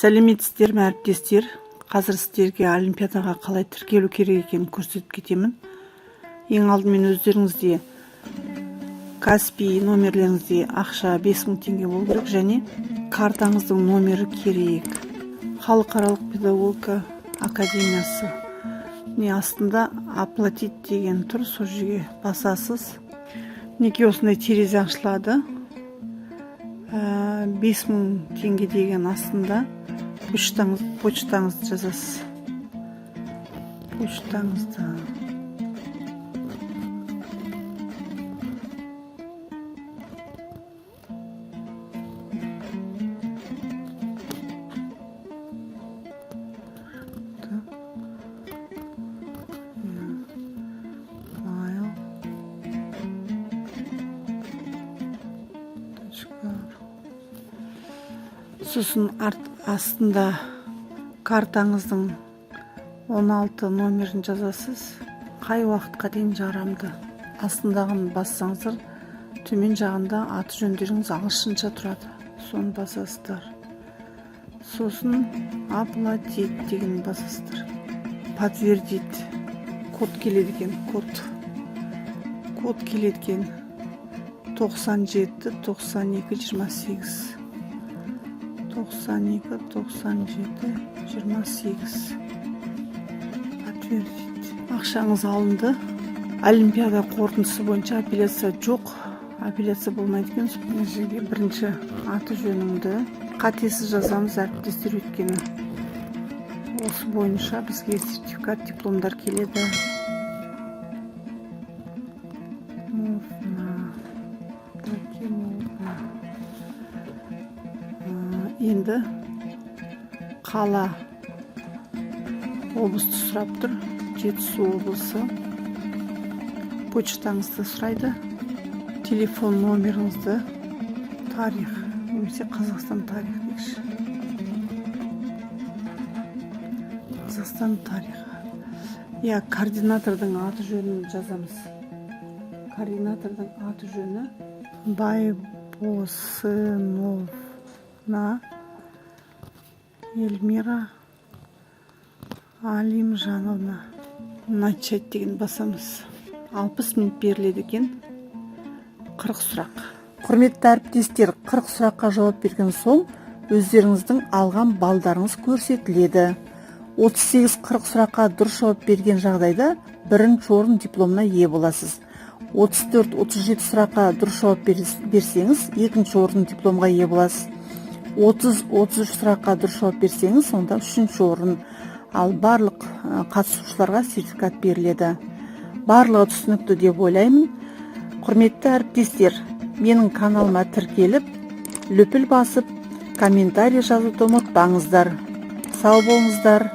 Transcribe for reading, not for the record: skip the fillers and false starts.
Сәлеметсіздер ме, әріптестер! Қазір сіздерге олимпиадаға қалай тіркелу керек екенін көрсетіп кетемін. Ең алдымен өздеріңізде Каспи номерлеріңізде ақша 5000 теңге болу керек және картаңыздың номері керек. Халықаралық педагогика академиясы, міне, астында «Оплатить» деген тұр, сол жерге басасыз. Мінекей, осындай терезе ашылады. 5000 теңге деген астында почтаңызды жазасыз, почтаңызды. Так. mail.ru. Сосын астында картаңыздың 16 номерін жазасыз, қай уақытқа дейін жарамды. Астындағыны бассаңыздар, төмен жағында аты жөндеріңіз ағылшынша тұрады, соны басасыздар. Сосын «Оплатить» деген басасыздар. «Подтвердить», код келеді екен, код келеді екен: 97 92 28, 92 97 28. «Подтвердить». Ақшаңыз алынды. Олимпиада қорытындысы бойынша апелляция жоқ, апелляция болмайды екен. Мына жерге бірінші аты жөніңді қатесіз жазамыз, әріптестер, өйткені осы бойынша бізге сертификат, дипломдар келеді. Мовна, Такимовна. Енді қала, облысты сұрап тұр, Жетісу облысы. Почтаңызды сұрайды, телефон номеріңізді, тарих немесе Қазақстан тарих дейікші, Қазақстан тарихы, иә. Координатордың аты жөнін жазамыз. Координатордың аты жөні Байбосыновна Эльмира Алимжановна. «Начать» деген басамыз. 60 минут беріледі екен, 40 сұрақ. Құрметті әріптестер, 40 сұраққа жауап берген соң өздеріңіздің алған балдарыңыз көрсетіледі. 38-40 сұраққа дұрыс жауап берген жағдайда бірінші орын дипломына ие боласыз. 34-37 сұраққа дұрыс жауап берсеңіз, екінші орын дипломға ие боласыз. 30-33 сұраққа дұрыс жауап берсеңіз, онда үшінші орын. Ал барлық қатысушыларға сертификат беріледі. Барлығы түсінікті деп ойлаймын. Құрметті әріптестер, менің каналыма тіркеліп, лүпіл басып, комментарий жазуды ұмытпаңыздар. Сау болыңыздар!